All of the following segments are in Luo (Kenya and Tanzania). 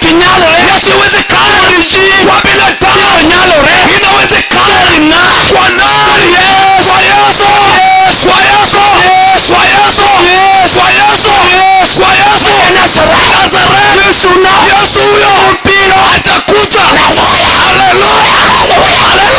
Ok nyalore. Yasiwezekana Ji. kwa binadamu, Nyalore. inawezekana kwa nani? Kwa Yesu, kwa Yesu, kwa Yesu, kwa Yesu, kwa Yesu. Nazareth. Nazareth. Yesu na. Yesu huyo atakuja. Haleluya, haleluya,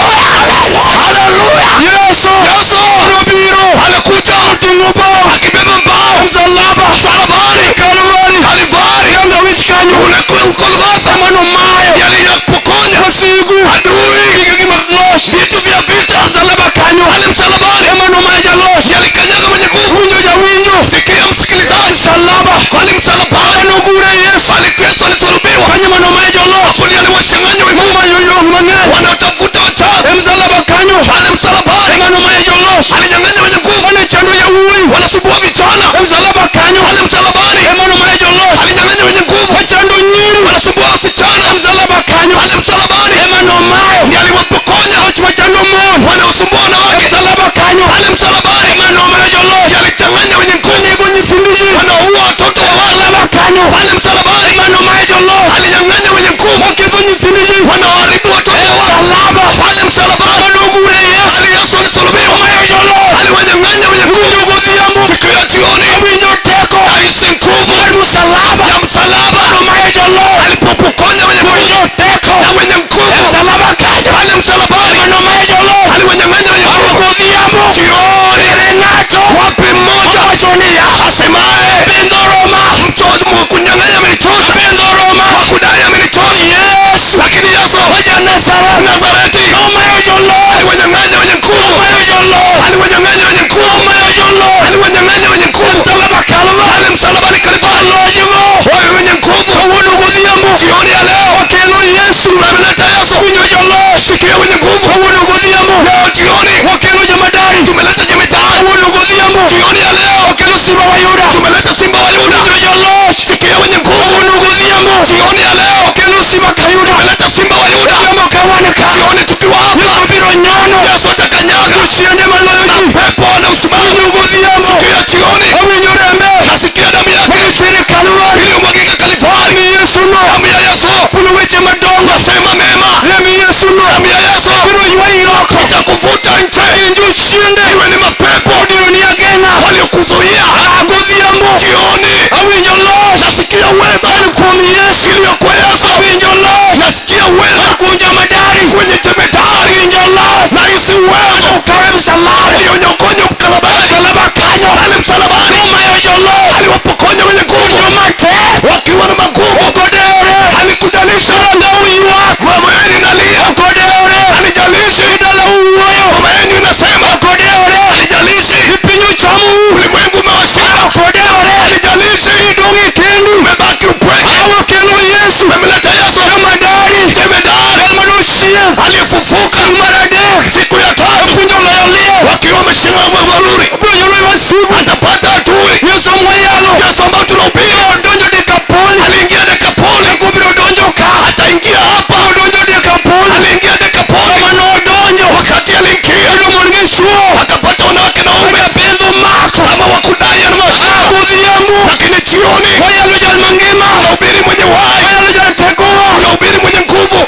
haleluya. Yesu. Yesu Nobiro. alikuja Oting'o bao. akibeba mbao Msalaba. msalabani, Kalvari. Kalvari, Yanga wich kanyo. kule Golgotha, Mano mayo. yaliyopokonya Wasigu. adui, Gige mag loch. vitu vya vita Msalaba kanyo. pale msalabani, Ema nomayo jaloch. yalikanyaga mwenye nguvu. Winjo jawinjo. Sikia msikilizaji, Msalaba. pale msalabani Nogure Yesu. pale Yesu alisulubiwa, Kanyo mano mayo joloch. hapo ndiye aliwachanganya wenye nguvu Momayo yo mang'eny. wanaotafuta wachawi E msalaba kanyo. pale msalabani, Ema nomayo joloch. alinyang'anya wenye nguvu, Mane chando yawuoyi. wanasumbua vijana E msalaba kanyo. pale msalabani, Ema nomayo joloch. alinyang'anya wenye nguvu, Wachando nyiri. wanasumbua wasichana E msalaba kanyo. pale msalabani, Ema nomayo. ndiye aliwapokonya Loch machando mon. wanaosumbua E wanawake msalaba kanyo. pale msalabani, Ema nomayo joloch. ndiye alichanganya wenye nguvu, Nego nyithind ji. wanaua watoto wa watu Msalaba kanyo. pale msalabani, Ema nomayo joloch. alinyang'anya wenye nguvu, Oketho nyithind ji. wanaoharibu watoto wa watu Msalaba. pale msalabani, Nogure Yesu. pale Yesu alisulubiwa, Nomayo joloch. aliwanyang'anya wenye nguvu. Winjo godhiambo. Siku ya jioni Winjo teko. nahisi nguvu Mar msalaba. ya msalaba Nomayo joloch. alipopokonya wenye nguvu Winjo teko. na wenye nguvu Msalaba kanyo. pale msalabani, Ema nomayo joloch. aliwanyang'anya wenye nguvu. Godhiambo. Jioni Ere ng'ato. wapi mmoja Owacho niya. asemaye Bendho Roma. mchozi kunyang'anya amenichosha, Bendho Roma. wakudai amenichosha, Yesu. lakini Yesu Wa ja-Nazareth. Nazareti Nomayo joloch. aliwanyang'anya wenye nguvu, Nomayo joloch. aliwanyang'anya wenye nguvu, Nomayo joloch. aliwanyang'anya wenye nguvu Msalaba Kalvari. pale msalabani Kalvari. Lochgo. Wale wenye nguvu Kawuono godhiambo. jioni ya leo Wakelo Yesu. tunamleta Yesu. Winjo joloch. Sikia wenye nguvu Kawuono godhiambo. leo jioni Wakelo jemadari. tumeleta jemadari. Kawuono godhiambo. Jioni ya leo Wakelo simba wa Yuda. tumeleta simba wa Yuda. Winjo joloch. Sikia wenye nguvu Kawuono godhiambo. jioni ya leo Wakelo simba ka Yuda. tumeleta simba wa Yuda. Odhiambo ka wan ka. Jioni tukiwa hapa Yesu biro nyono. Yesu atakanyaga Jochiende maloyo ji. pepo wanausimama. Winjo godhiambo. Sikia jioni Awinjo rembe. nasikia damu yake Manochwer e Kalvari. iliyomwagika Kalvari. Remb Yesu no. Damu ya Yesu Fulo weche madongo. nasema mema. Remb Yesu no. Damu ya Yesu Biro ywayi oko. itakuvuta nje, Gin jochiende. iwe ni mapepo Odiro ni ageng'a. waliokuzuia. Ah, godhiambo. Jioni Awinjo loch. nasikia uwezo Kuom Yesu. iliyo kwa Yesu, Awinjo loch. nasikia uwezo Kuom jemadari. kwenye jemedari, Awinjo loch. nahisi uwezo Okawe msalaba. iliyonyokonywa msalabani, Msalaba kanyo. pale msalabani Nomayo joloch. aliwapokonya wenye nguvu Joma tek. wakiwa na magumu, Ok odewore. alikujalisha Dala uywak. mama yenu inalia, Ok odewore. alijalishi Dala uwuoyo. mama yenu inasema, Ok odewore. alijalishi Piny ochamou. ulimwengu umewashinda, Ok odewore. alijalishi Idong' e kendu. umebaki upweke, Awakelo Yesu. umemleta Yesu Jemadari. jemedari Jal manochier. aliyefufuka Chieng' mar adek. siku ya tatu Puonjo loyo liel. wakiwa wameshinda maruri, Obiro joloyo wasigu. atapata adui. Yesu mwayalo. Yesu ambao tunahubiri Odonjo Dekapoli. aliingia Dekapoli, Obiro donjo ka. ataingia hapa, Odonjo Dekapoli. aliingia Dekapoli. Kama nodonjo. Wakati aliingia Yudo mon gi chwo. akapata wanawake na waume Bendho mako. kama wakudai anamashika, Godhiambo. lakini jioni Wayalo jal mangima. tunahubiri mwenye uhai, Wayalo jal tekowa. tunahubiri mwenye nguvu.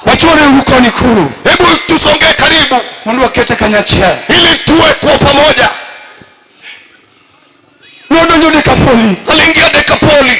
Wachore uru koni kuru. Hebu tusongee karibu Mondo wakete kanyachiel. ili tuwe kwa pamoja. Nodonjo Dekapoli. Aliingia Dekapoli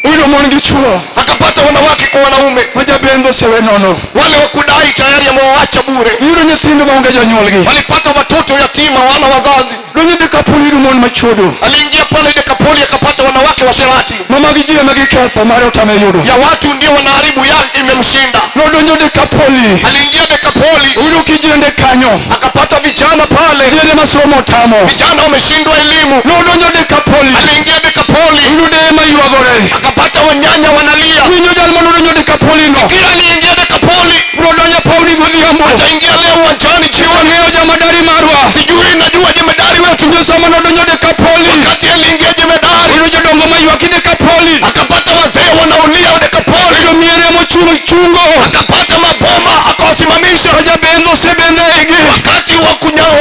Oyudo mon gi chwo. akapata wanawake kwa wanaume, Ma jabendho osewe nono. wale wakudai tayari amewaacha bure. Iyudo nyithindo maonge jonyuolgi. Walipata watoto yatima, wana wazazi. Donjo Dekapoli iyudo mon machodo. Aliingia pale Dekapoli akapata wanawake washerati, Ma magi ji ema giketho mare otame yudo. ya watu ndio wanaharibu, ya imemshinda. Nodonjo Dekapoli. Aliingia Dekapoli Oyudo kijende kanyo. akapata vijana pale, Diere ma somo otamo. vijana wameshindwa elimu. Nodonjo Dekapoli. Aliingia Dekapoli Oyudo deye maywagore. akapata wanyanya wanalia. Winjo jal manodonjo Dekapoli no. Kila aliingia Dekapoli Biro donjo paw ni godhiambo. ataingia leo uwanjani jioni, Wang'eyo jamadari marwa. sijui najua jemedari wetu. Winjo sama nodonjo Dekapoli. Wakati aliingia jemedari Oyudo jodongo maywak i Dekapoli. akapata wazee wanaolia Dekapoli, Oyudo miere mochung' chungo. akapata maboma akawasimamisha. To jabendho osebendho eigi. Wakati wa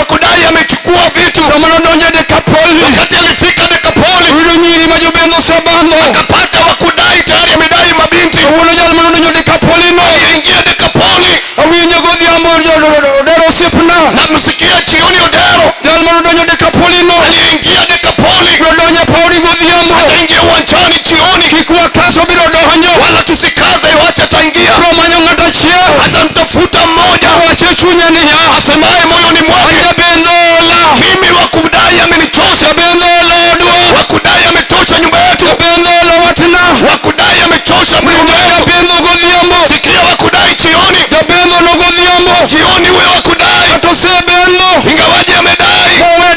kudai amechukua vitu. Sama nodonjo Dekapoli. Wakati alifika Dekapoli Oyudo nyiri ma jobendho osebandho. akapata wakudai tayari. Ng'ano donjo Dekapolino Aliyeingia Dekapoli biro donjo e paw godhiambo. Ataingia uwanjani jioni. Kik wakaso biro donjo. Wala tusikaze, wacha ataingia. Biro manyo ng'ato achiel. Atamtafuta mmoja Wacho e chunye niya, asemaye moyoni mwake, "Jabendho ola. mimi wakudai amenichosha, Jabendho ola odwa. wakudai ametosha nyumba yetu, Jabendho ola watna." wakudai amechosha nyumba yetu. Jabendho godhiambo. Sikia, wakudai jioni, Jabendho no godhiambo. jioni huyo wakudai, Kata osebendho. ingawaje amedai Mowe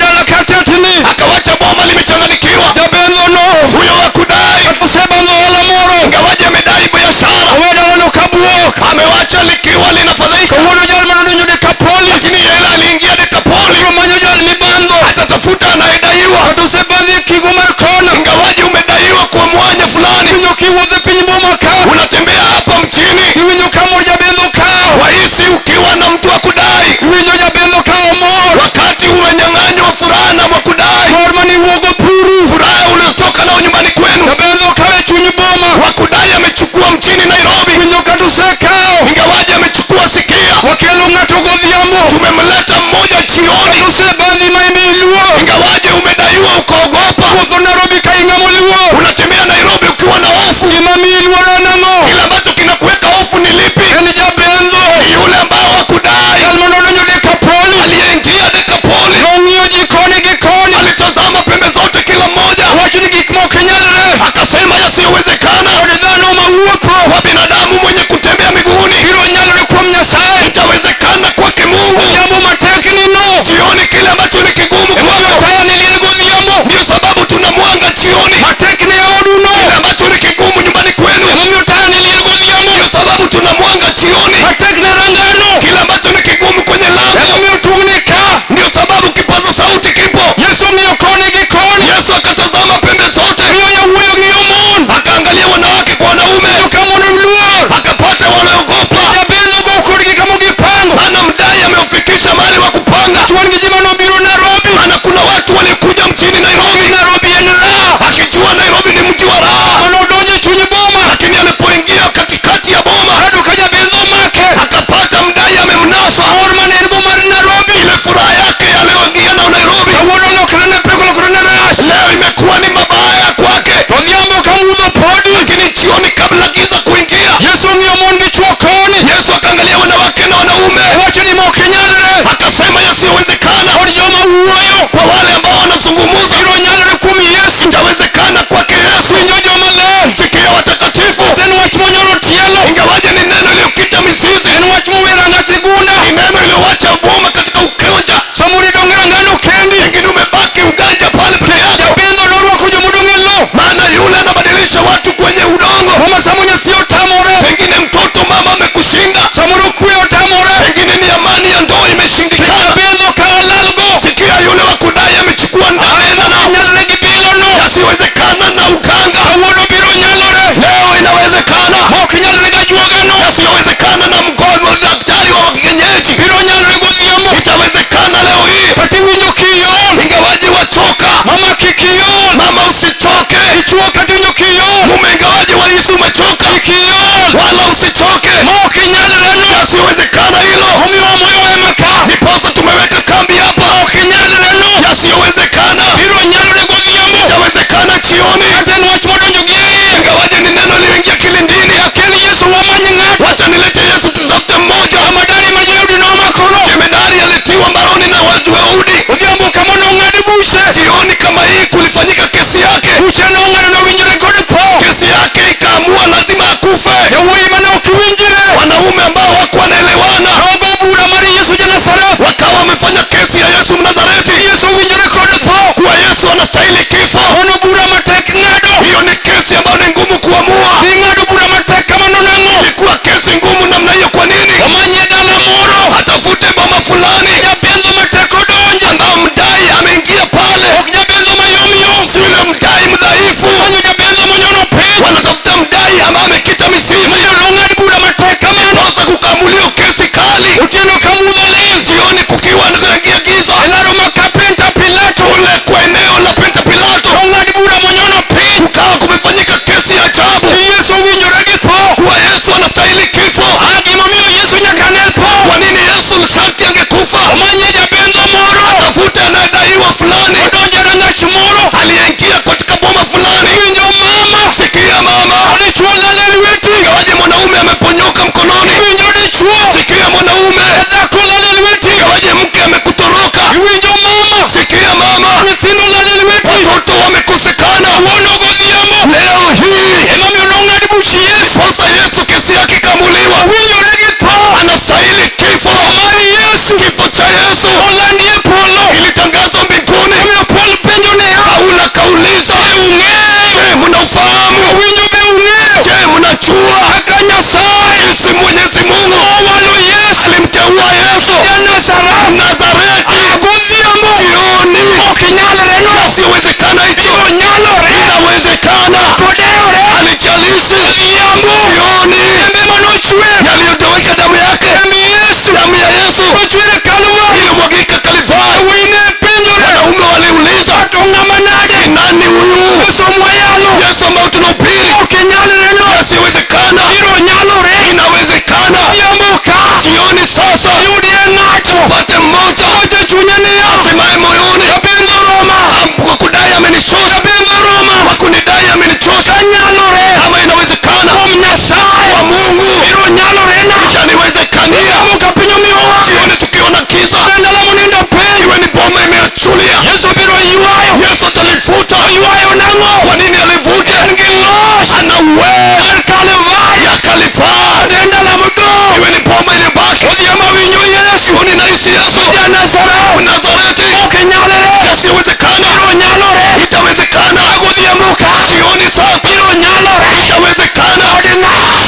boma fulani, Odonjo e rangach moro. Aliyeingia katika boma fulani. Iwinjo mama. Sikia mama, Dichuo lal e lweti. ingawaje mwanaume ameponyoka mkononi. Iwinjo dichuo. Sikia mwanaume, Dhako lal e lweti. ingawaje mke amekutoroka. Iwinjo mama. Sikia mama, Nyithindo lal e lweti. watoto wamekosekana. Kawuono godhiambo. Leo hii Emomiyo nong'ad buch Yesu. sasa Yesu kesi yake ikamuliwa, Owinjore gi tho. Anastahili kifo. Mar Yesu. Kifo cha Yesu Olandi e polo. ilitangazwa mbinguni. Omiyo Paul penjo niya. Paulo akauliza, Ung'eyo. je, mnaufahamu? Owinjo be ung'eyo. Je, mnajua Kaka Nyasaye. jinsi Mwenyezi Mungu Owalo Yesu. alimteua Yesu Ja Nazareth. Nazareti? Godhiambo. Jioni Ok nyalre no. yasiyowezekana hicho Biro nyalore. inawezekana. Kodewore. Alijalishi Odhiambo. jioni Rembe manochwer. yaliyotoweka damu yake, Remb Yesu. damu ya Yesu Nochwer e Kalvari. iliyomwagika Kalvari. Wuoyi ne penjore. Wanaume waliuliza, To ng'ama nade. ni nani huyu Yesu mwayalo. Yesu ambao tunahubiri? Ok nyalre no. Yasiyowezekana Biro nyalore. inawezekana. Odhiambo ka. Jioni sasa Yudie ng'ato. pate mmoja Ocho chunye niya. asemaye moyoni, Jabendho Roma. kwa kudai amenichosha, Jabendho Roma. kwa kunidai amenichosha. Nyalore. Kama inawezekana Kuom Nyasaye. kwa Mungu Biro nyalore na. itaniwezekania. Odhiambo ka piny omiyowa. Jioni tukiona kiza, Ndalo monindo piny. iwe ni boma imeachulia, Yesu biro ywayo. Yesu atalifuta. Ywayo nang'o? Kwa nini alivute? En gi loch. Ana uwezo Mar Kalvari. ya Kalvari, E ndalo modong'. iwe ni boma iliyobaki. Odhiambo winjo Yesu. Jioni nahisi Yesu Ja Nazareth. Nazareti, Ok nyalre. yasiyowezekana Biro nyalore. itawezekana. Godhiambo ka. Jioni sasa Biro nyalore. itawezekana.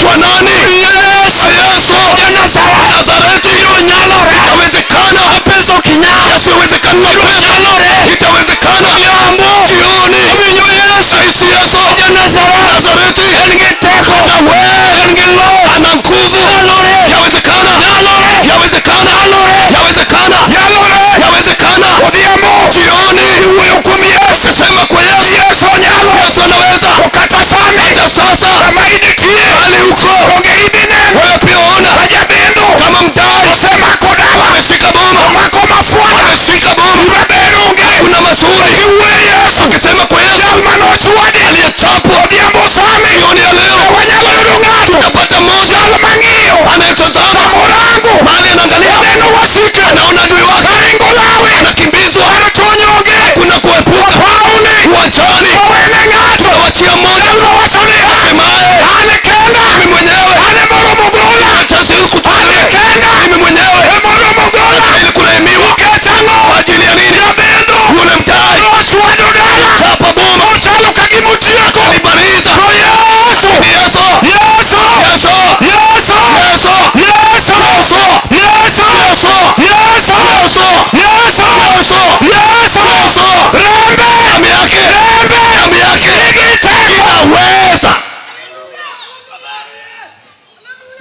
Kwa nani? Yesu. Yesu Ja Nazareth. Nazareti, Biro nyalore. itawezekana. Pesa ok nyal. Yasiyowezekana Biro pesa nyalore. itawezekana. Odhiambo. Jioni Winjo Yesu. nahisi Yesu Ja Nazareth. Nazareti, En gi teko. ana En gi loch. ana nguvu. Nyalore. Yawezekana, Nyalore. yawezekana, yawezekana, Nyalore. yawezekana. Odhiambo. Jioni Iwuoyo kuom Yesu. sema kwa Yesu, Yesu nyalo. Yesu anaweza. To kata sani. Hata sasa Kama intie. hali uko Onge idhi neno. wewe pia ona Kajabendo. kama mdai Osemako dala. ameshika boma, Omako mafwara. ameshika boma, Maber onge. kuna mazuri. Iwuoyo Yesu. Ukisema kwa Yesu Jal manochwadi. aliyechapwa Odhiambo sani. jioni ya leo, Wanyalo yudo ng'ato. utapata mmoja Jal mang'iyo. anayetazama Samorango. mahali, anaangalia, Oneno wasike. anaona adui wake Karingo lawe. anakimbizwa, Kar tony onge. kuna kuepuka Pauni. uwanjani. Owene ng'ato. Tunawachia mmoja Jal mawacho niya. asemaye, An kenda. mimi mwenyewe An emoromo gola. hata siwezi kutolewa, Kenda. mimi mwenyewe Emoromo gola. ili kulehemiwa. Nikech ang'o? Kwa ajili ya nini? Jabendho. Yule mdai Nochwado dala. chapa boma, Ochalo ka gima otieko. alibariza To Yesu. ni Yesu, Yesu. Yesu, Yesu. Yesu, Yesu. Yesu, Yesu. Yesu, Yesu. Yesu, Yesu. Yesu, Yesu. Yesu, Rembe. damu yake, Rembe. damu yake Nigi teko. inaweza.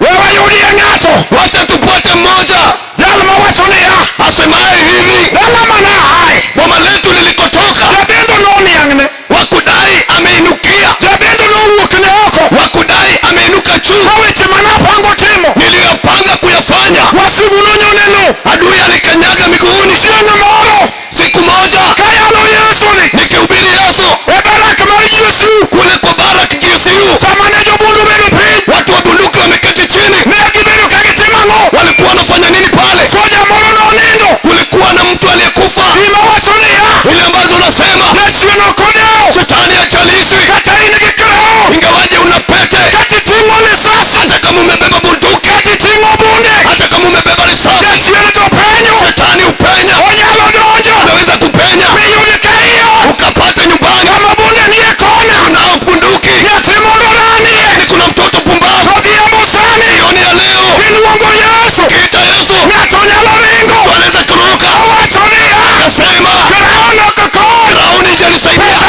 We wayudie ng'ato. Wacha tupate mmoja Jal mawacho niya. asemaye hivi, Dala mana aye. boma letu lilikotoka, Jabendho noniang'ne. wakudai ameinukia, Jabendho nowuok ne oko. wakudai ameinuka juu, Ka weche manapango timo. niliyopanga kuyafanya, Wasigu nonyone lo. adui alikanyaga miguuni. Chieng' moro. Siku moja Kayalo Yesu ni. nikihubiri Yesu E barak mar GCU. kule kwa Barak GCU, Sama ne jobundu bedo piny. watu wa bunduki wameketi chini, Ne gibedo ka gitimo ang'o? walikuwa wanafanya nini pale? Soja moro nonindo. Kulikuwa na mtu aliyekufa. Gima wacho niya. Ile ambazo unasema Jachien ok odewo. shetani hajalishi, Kata in gi crown. ingawaje una pete, Kata iting'o lisasi. hata kama umebeba bunduki, Kata iting'o bunde. hata kama umebeba risasi, Jachien to penyo. shetani upenya, Onyalo donjo. anaweza kupenya Miyud ka iot. ukapata nyumbani Kama bunde nie kona. unao bunduki, Nyathi mondo ranie. lakini kuna mtoto pumbavu. Odhiambo sani. Jioni ya leo Kiluongo Yesu. kiita Yesu, Ng'ato nyalo ringo. mtu anaweza toroka. Owacho niya. Akasema Crown ok kony. Firauni hajanisaidia. Pesa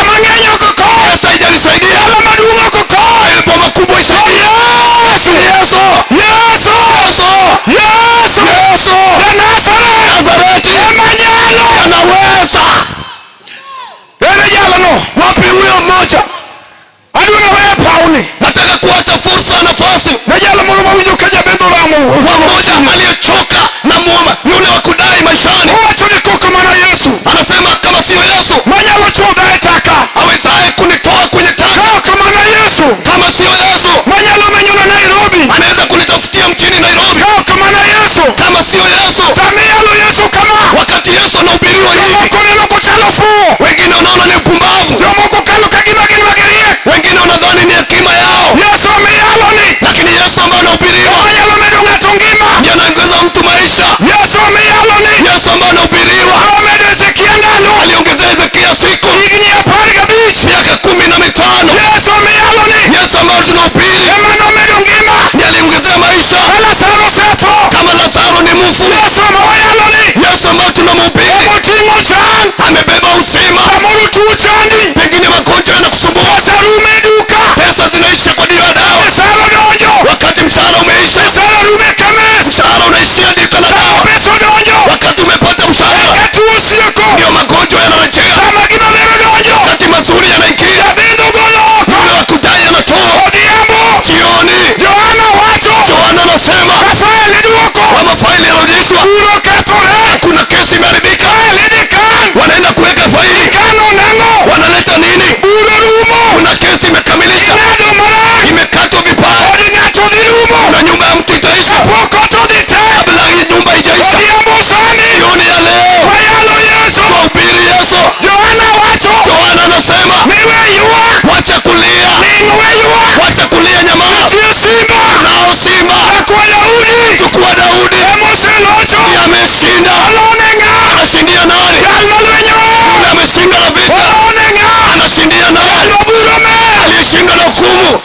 Uzima. Samoro tuo chandi. Pengine magonjwa yanakusumbua. Pesa rumo e duka. Pesa zinaisha kwa ajili ya dawa. Mshahara donjo. Wakati mshahara umeisha, Mshahara rumo e chemist. mshahara unaishia duka la dawa. Pesa odonjo. Wakati umepata mshahara, Eka tuo sieko. ndio magonjwa yanarejea. Sama gima ber odonjo. Wakati mazuri yanaingia, Jabendho golo oko. yule wa kudai anatoa. Odhiambo. Jioni Johana wacho. Yohana anasema Ka file iduoko. kama faili yarudishwa, Bura okethore. kuna kesi imeharibika, File idhi kan. wanaenda kuweka faili, Kano nang'o. wanaleta nini? Bura rumo. Kuna kesi imekamilisha, Ing'ado marach. imekatwa vibaya, Od ng'ato dhi rumo. na nyumba ya mtu itaisha Kapok ot odhi te. kabla hii nyumba haijaisha. Odhiambo sani. Jioni ya leo Wayalo Yesu. wahubiri Yesu. Johana wacho. Yohana anasema Ni we ywak. wacha kulia, Ling' we ywak. wacha kulia, nyamaza. Nitie simba. Nao simba Nyakwa Daudi. chukua Daudi, Emoselocho. ndiye ameshinda. Olone ng'a. Anashindia nani? Jal malwenyo. Yule ameshinda na vita, Olone ng'a. anashindia nani? Jal maburo mer. Aliyeshinda na hukumu.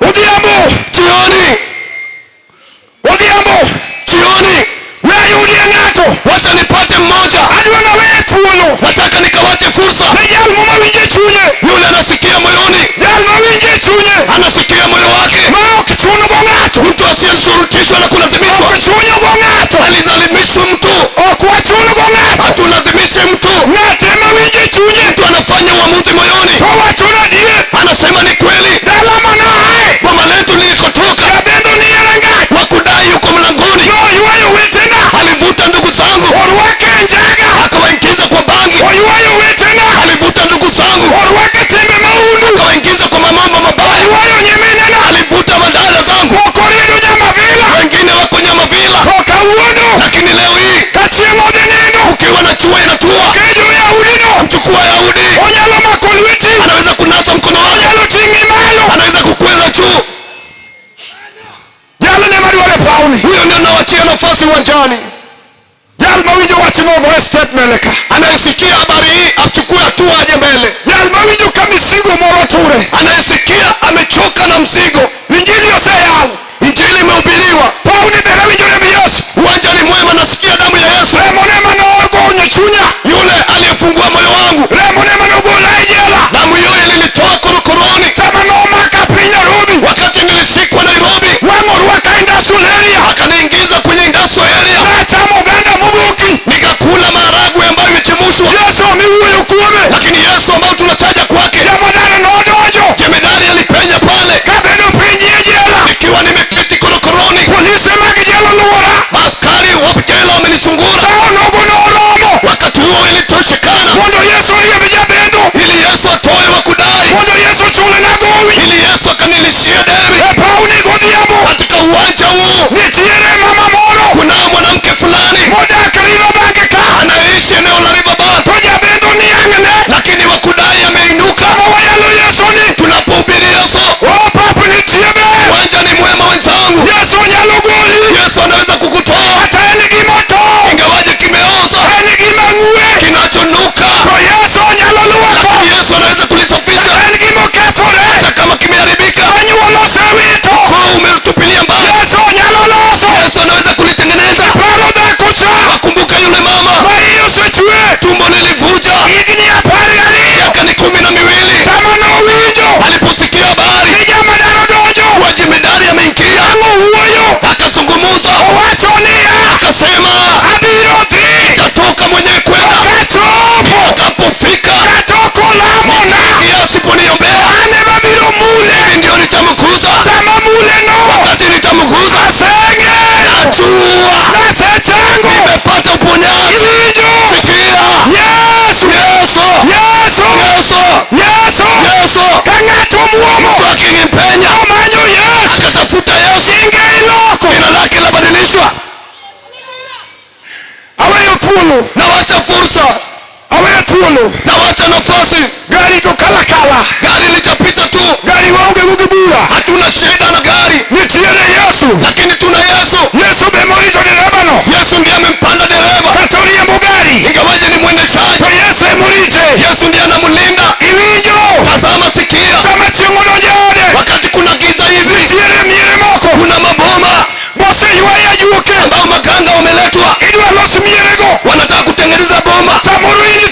Odhiambo. Jioni, Odhiambo. jioni, We ayudie ng'ato. wacha nipate mmoja, Adwa nawe thuolo. nataka nikawache fursa. Ne jal mawinjo e chunye. Yule anasikia moyoni, Jal mawinjo e chunye. anasikia moyo wake, Ma ok chuno go ng'ato. mtu asiyeshurutishwa na kulazimishwa. Ok chuno go ng'ato. Alizalimishi mtu, Ok wachuno go ng'ato. hatulazimishi mtu. Ng'at ema winjo e chunye. Mtu anafanya uamuzi moyoni, To wachuno adier. anasema ni kweli, Dala manae. boma letu lilikotoka, Jabendho ni e rangach. wakudai yuko mlangoni, Noywayo wetena. alivuta ndugu zangu Orwake e njaga. akawaingiza kwa bangi, Oywayo wetena. alivuta ndugu zangu Orwake timbe maundu. akawaingiza kwa mambo mabaya, Oywayo nyiminena. alivuta madada zangu, Moko riedo nyamavila. wengine wako Nyamavila, To kawuono. lakini leo hii Ka chieng' odhi nindo. ukiwa na chua inatua, Kejo Yahudino. mchukua Yahudi, Onyalo mako lweti. anaweza kunasa mkono wako, Onyalo ting'i malo. anaweza kukweza juu. Jalo ne madwaro e pawni. Huyo ndio nawachia nafasi uwanjani. Jal mawinjo wach nogo e step mbele ka. Anayesikia habari hii achukue hatua aje mbele. Jal mawinjo ka misigo moro ture. Anayesikia amechoka na mzigo, Injili oseyal. injili imehubiriwa, Pawni ber awinjo remb Yesu. uwanja ni mwema, nasikia damu ya Yesu, Remo ne manogonyo chunya. yule aliyefungua moyo wangu, Remo ne manogola e jela. damu hiyo ilinitoa korokoroni Sama nomaka piny Nairobi. wakati nilishikwa Nairobi, Wang' orwaka industrial area. akaniingiza kwenye industrial area, Nachamo oganda moboki. nikakula maharagwe ambayo imechemshwa, Yesu miwuoyo kuome. lakini Yesu ambayo tunataja kwake, Jamadar nodonjo. jemedari alipenya pale Kabedo piny e jela. nikiwa nimeketi korokoroni, Polise mag jela olwora. askari wa jela wamenizungura. Sa onogo noromo. Wakati huo ilitoshekana Mondo Yesu oriemb jabendho. ili Yesu atoe wa kudai, Mondo Yesu ochulna gowi. ili Yesu akanilishia deni. E pawni godhiambo. Katika uwanja huu Nitiere mama moro. kunao mwanamke fulani Modak Riverbank ka. anayeishi eneo la Riverbank, To jabendho niang'ne. lakini wakudai ameinuka. Sama wayalo Yesu ni. Tunapohubiri Yesu, O pap nitie ber. uwanja ni mwema wenzangu. Yesu nyalo goli. Yesu anaweza kukutoa Kata en gima otow. ingawaje kimeoza, En gima ng'we. kinachonuka, To Yesu nyalo luoko. lakini Yesu anaweza kulisafisha En gima okethore. hata kama kimeharibika. Anyuola osewito. Ukoo umetupilia mbali, Yesu nyalo loso. Yesu anaweza kulitengeneza. Paro dhako cha. Wakumbuka yule mama, Ma iye osechwe. tumbo lilivuja Higni 12. miaka ni 12 Sama nowinjo. aliposikia habari Ni jamadar odonjo. kuwa jemedari ameingia, Ang' owuoyo. akazungumza, Owacho niya. akasema Abiro dhi. tatoka mwenyewe kwenda, Kachopo. atakapofika Kata ok olamona. yeye asiponiombea An ema abiro mule. mimi ndio nitamkuza. Sama muleno. Wakati nitamkuza, Aseng'eyo. najua Nasechango. nimepata uponyaji. Iwinjo. Sikia Yesu. Yesu, Yesu. Yesu, Yesu. Yesu, Ka ng'ato muomo. mtu akinimpenya Omanyo Yesu. akatafuta Yesu, Nyinge iloko. jina lake labadilishwa. Aweyo thuolo. Nawacha fursa, Aweyo thuolo. nawacha nafasi. Gari to kalakala. Gari litapita tu, Gari waonge go gi bura. hatuna shida na gari, Nitiere Yesu. lakini tuna Yesu. Yesu be morito derevano. Yesu ndiye amempanda dereva, Kata oriembo gari. ingawaje ni mwendeshaji. To Yesu emorite. Yesu ndiye anamlinda. Iwinjo. Tazama, sikia, Sama chieng' odonjo e ode. wakati kuna giza hivi, Nitiere miere moko. kuna maboma Moseywaye ajuoke. ambao maganga wameletwa, Idwa los mierego. wanataka kutengeneza boma. Samoro in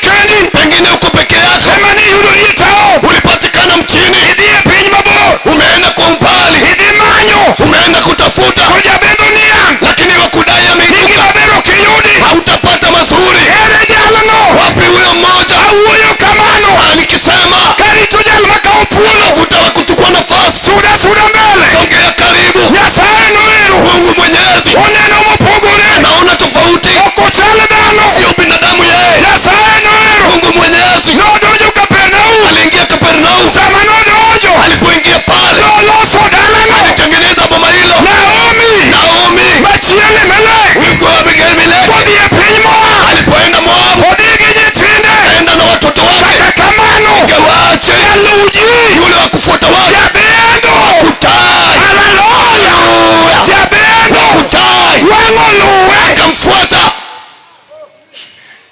Kapernaum. Sama nodonjo, Alipoingia pale, noloso dalano. alitengeneza boma hilo. Naomi Naomi machi Elimelek wiko wa Elimeleki odhi e piny Moab, alipoenda Moabu, odhi gi nyithinde. akaenda na watoto wake. Kata kamano, Ingawaje jaluw ji, yule wa kufuata watu jabendho, kutai, haleluya, jabendho kutai, wang' oluwe. akamfuata.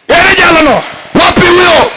Ere jalno? Wapi huyo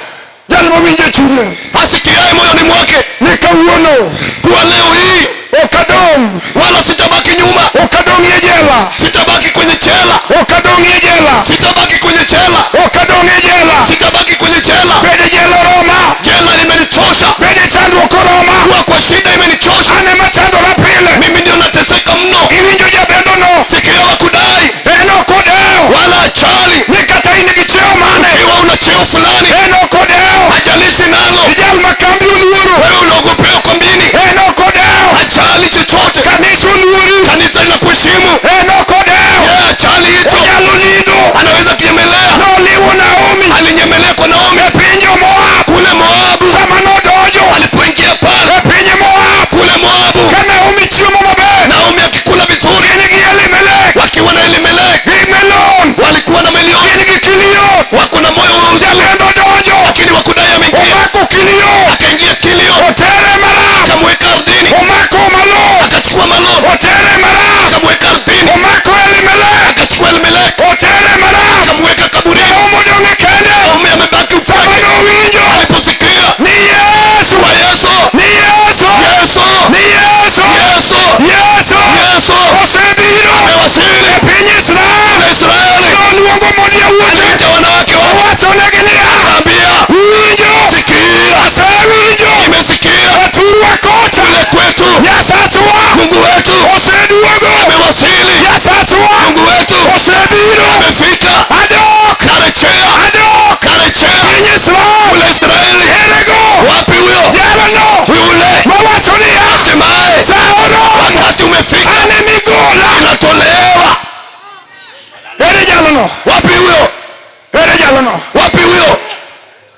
Jal mawinjo e chunye asikiaye moyoni mwake ni kawuono kuwa leo hii ok adong', wala sitabaki nyuma, ok adong' e jela, sitabaki kwenye chela, ok adong' e jela, sitabaki kwenye chela, ok adong' e jela. sitabaki kwenye chela. Bed e jela oroma, Jela limenichosha, bed e chandruok oroma, kuwa kwa shida imenichosha. an ema chandora pile. Mimi ndio nateseka mno. Iwinjo jabendhono, Sikia wakudai en ok odewo wala achali, ni kata in gi cheo mane, ikiwa una cheo fulani, en ok odewo hajalishi nalo, jal ma kambi oluoro, wewe unaogopewa kambini, en ok odewo hajali chochote. kanisa oluori, Kanisa linakuheshimu, en ok odewo. yeye hajali hicho. Onyalo nindo, Anaweza kunyemelea, noliwo Naomi alinyemelea kwa Naomi e piny jo-Moab. kule Moabu. Sama nodonjo Alipoingia pale e piny Moab, kule Moabu, ka Naomi chiemo maber, Naomi akikula vizuri, gin gi Elimelek wakiwa na Elimeleki, gi Melon, walikuwa na Melioni, gin gi Kilion. wako na moyo wa huzuni, Jabendho donjo, lakini wakudai ameingia, omako Kilion, akaingia kilio, otere marach, akamweka ardhini, omako Malon, akachukua Maloni, otere marach, akamweka ardhini, omako Elimelek, akachukua Elimeleki, otere marach. akamweka kaburini. Naomi odong' e kende. Naomi amebaki Sama upweke. nowinjo Aliposikia ni Yesu, kwa Yesu, ni Yesu, Yesu, ni Yesu, Yesu, Yesu Yesu osebiro amewasili e piny Israel, na Israeli, noluongo mond yawuote, aliita wanawake wake, owachonegi niya, akaambia, uwinjo, sikia, asewinjo nimesikia e thurwa kocha, kule kwetu Nyasachwa Mungu wetu oseduogo, amewasili, Nyasachwa Mungu wetu osebiro, amefika, adok, karejea, adok karejea piny Israel, kule Israeli. erego Wapi huyo jalno yule mawacho niya, asemaye sa oromo, wakati umefika, an emigola. inatolewa? Ere jalno? Wapi huyo? Ere jalno? Wapi huyo?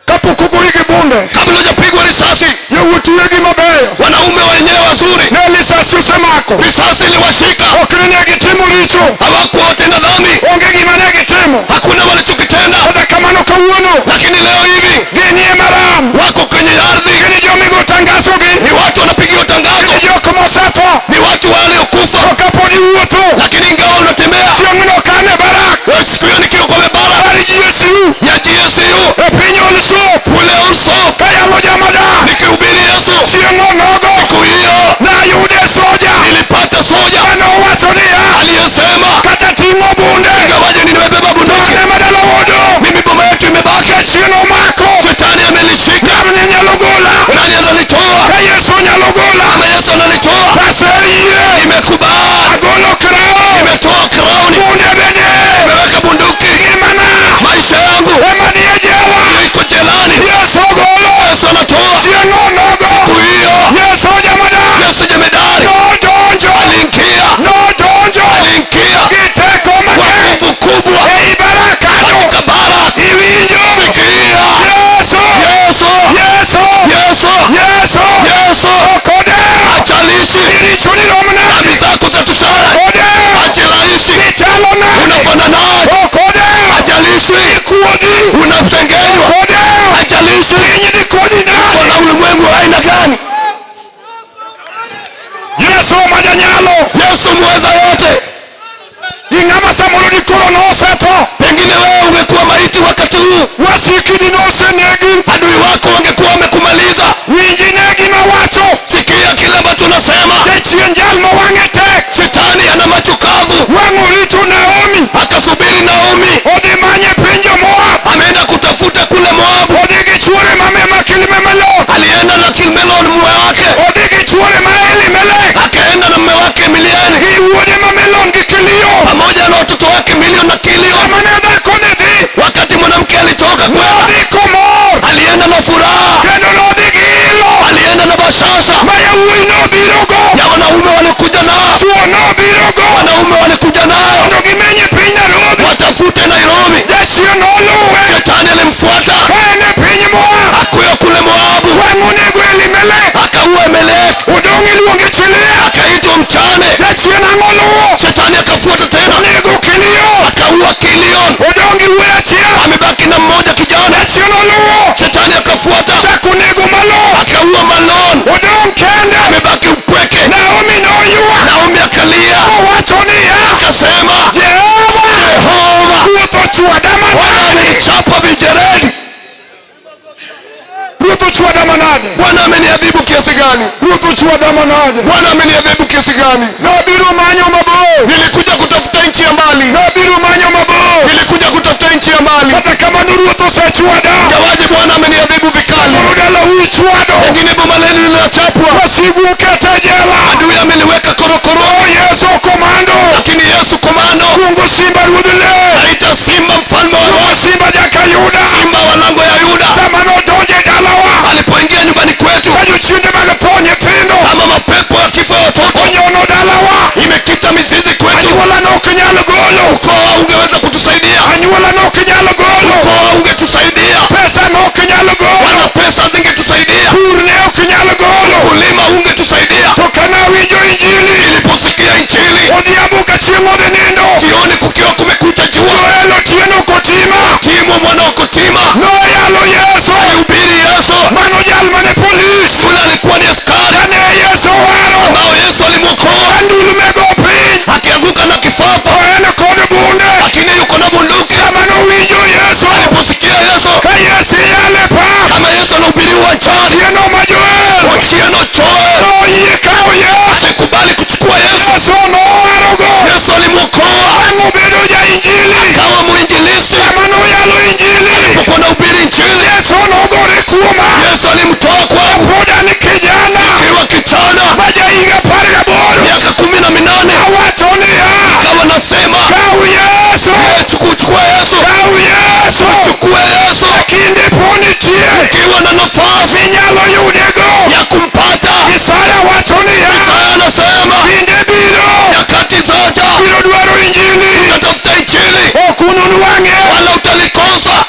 Kapok ogoyi gi bunde, Kabla hujapigwa risasi, yawuot wegi mabeyo wanaume wenyewe wazuri, ne lisasi osemako, risasi iliwashika, ok ni ne gitimo richo, hawakuwa watenda dhambi, onge gima ne gitimo. hakuna walichokitenda. Kata kamano kawuono Lakini leo hivi ginie maram, wako kwenye ardhi, gin jomigo tangazogi, ni watu wanapigiwa tangazo, ni jok mosetho, ni watu waliokufa. to kapod iwuotho, Lakini ingawa unatembea chieng'no kane barak wewe, siku hiyo nikiwa kwa barabara mar GSU ya GSU e piny Olsop kule Ulso, kayalo jamadak, nikihubiri Yesu, chieng' onogo siku hiyo nayude soja nilipata soja manowacho niya, aliyesema, kata ting'o bunde ingawaje nimebeba to bunduki, an ema dala odong', mimi boma yetu imebaki, jachien omako, shetani amelishika, ng'ano nyalo gola, nani atalitoa? ka Yesu nyalo gola, Kama Yesu analitoa, taseyie nimekubali, agolo crown, nimetoa crown, bunde bende nimeweka bunduki, ngimana maisha yangu ema nie jela, iko jelani. Yesu ogolo, Yesu anatoa chieng' onogo, siku hiyo. Yesu jamadak Yesu jemedari nodonjo, aliingia, nodonjo aliingia gi teko kwa mang'eny nguvu kubwa ei barak kanyo, katika bara. iwinjo Sikia Yesu, Yesu, Yesu, Yesu, Yesu Yesu ok odewo hajalishi ni richoni rom dhambi nadi, zako za tushara, odewo hajalishi ni chalo nadi, unafananaje, ok odewo hajalishi kuodhi, unasengenywa, ok odewo hajalishi piny dhi kodi nadi. kuna ulimwengu wa aina gani. Yesu ma janyalo, Yesu muweza yote. ing'ama samoro dikoro nosetho, Pengine wewe ungekuwa maiti wakati huu, wasiki dinosenegi, adui wako wangekuwa wamekumaliza. winji ne gima wacho, Sikia kile ambacho unasema. jachien jal ma wang'e tek, Shetani ana macho kavu, wang' orito Naomi, akasubiri Naomi, odhi manye piny jo-Moab, ameenda kutafuta kule Moabu. odhi gi chuore ma Kilmelon, Alienda na Kilmelon mume wake, odhi gi chuore ma Elimelek, akaenda na mume wake Miliani gi wuode ma Melon gi Kilion. pamoja na watoto wake Milion na Kilion. Sama ne dhako ne dhi, Wakati mwanamke alitoka kwenda, nodhi komor, alienda na furaha, kendo nodhi gi ilo, alienda na bashasha ma yawuoyi nobirogo, ya wanaume walikuja nao, chwo nobirogo, wanaume walikuja nao mondo gimeny e piny Nairobi. watafute Nairobi. Jachien noluwe Shetani alimfuata ka en e mchane. Jachien ang'o luwo? Shetani akafuata tena, Onego Kilion. Akaua Kilion. Odong' gi wuoyi achiel. Amebaki na mmoja kijana. Jachien oluwo. Shetani akafuata, Chako nego Malon. Akaua Malon. Odong' kende. Amebaki upweke. Naomi noywak. Naomi akalia, Owacho niya, akasema, Jehova, Yehova, ruoth ochwada Bwana manade. amenichapa vijeredi. Ruoth ochwada manade. Bwana ameniadhibu kiasi gani? Ruoth ochwada manade. Bwana ameniadhibu kiasi gani? Nabiro manyo mabor. Nilikuja kutafuta nchi ya mbali, Nabiro manyo mabor. Nilikuja kutafuta nchi ya mbali. Kata kamano ruoth osechwada. Ingawaje Bwana ameniadhibu vikali, Koro dalau ichwado. pengine boma lenu linachapwa, Wasigu oketa e jela. Adui ameliweka korokoro, O Yesu komando. Lakini Yesu komando Luongo simba ruodh le. naita simba mfalme wa Luongo simba jaka Yuda. Simba wa lango ya Yuda. Sama nodonjo e dalawa. Alipoingia nyumbani kwetu, Ka jochiende mag tho nyithindo. Kama mapepo ya kifo ya watoto Onyono dalawa. Imekita mizizi kwetu. Anyuola nok nyal golo. Ukoo ungeweza kutusaidia, Anyuola nok nyal golo. Ukoo ungetusaidia, Pesa nok nyal golo. Wala pesa zingetusaidia, Pur ne ok nyal golo. Ukulima ungetusaidia. To kana awinjo injili. Niliposikia injili Odhiambo ka chieng' odhi nindo. jioni, kukiwa kumekucha jua, Joel Otieno Kotima. Timo mwana wa Kotima Noyalo Yesu. Alihubiri Yesu. Mano jal mane polis. Yule alikuwa ni askari Kane Yesu owaro. ambao Yesu alimwokoa, Ka ndulme go piny. Akianguka na kifafa, To en kod bunde. Lakini yuko na bunduki. Sama nowinjo Yesu. Aliposikia Yesu, Ka Yesu iyale pap. Kama Yesu anahubiri uwanjani, Otieno ma Joel. Otieno Joel Noyie kawo Yesu. Alikubali kuchukua Yesu. Yesu nowarogo. Yesu alimwokoa, Ang' obedo ja injili. Akawa mwinjilisti. Sama noyalo injili. Alipokuwa anahubiri injili, Yesu nogore kuoma. Yesu alimtoa kwangu Pod an kijana. nikiwa kijana Ma ja higa 18. miaka 18. Awacho niya. Nikawa nasema, Kaw Yesu. Chukua Yesu, Kaw Yesu. Chukua Yesu. Kinde pod nitie. Ukiwa na nafasi Inyalo yudego. ya kumpata. Isaya wacho niya. Isaya anasema, Kinde biro. Nyakati zaja. Biro dwaro injili. Utatafuta injili. Ok ununwang'e. Wala utalikosa.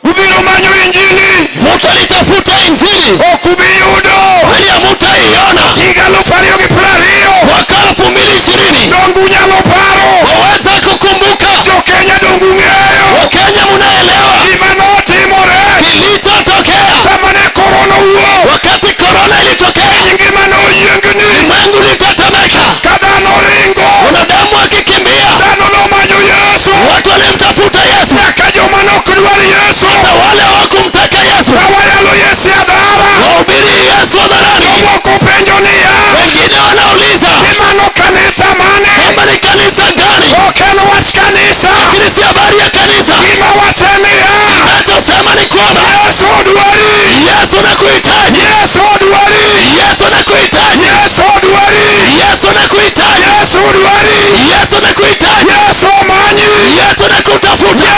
Ubiro manyo injili. Mutalitafuta injili. Ok ubiyudo. Bali hamutaiona. Higa 2020. Mwaka 2020. Donge unyalo paro. Waweza kukumbuka. Jo Kenya donge ung'eyo. Wakenya munaelewa. Gima notimore. Kilichotokea. Sama ne korona owuok. Wakati korona ilitokea. Ngima noyiengni. Ulimwengu ulitetemeka. Ka dhano ringo. Wanadamu wakikimbia. Dhano nomanyo Yesu. Watu walimtafuta Yesu. Nyaka joma nok dwar Yesu. Hata wale hawakumtaka Yesu. Ka wayalo Yesu e hadhara. Wahubiri Yesu hadharani. Jomoko penjo niya. Wengine wanauliza. Ni mano kanisa mane? Kwamba ni kanisa gani? Ok en wach kanisa. Lakini si habari ya kanisa. Gima wach en niya. Ninachosema ni kwamba Yesu dwari. Yesu nakuhitaji. Yesu dwari. Yesu nakuhitaji. Yesu dwari. Yesu nakuhitaji. Yesu dwari. Yesu nakuhitaji. Yesu manyi. Yesu nakutafuta.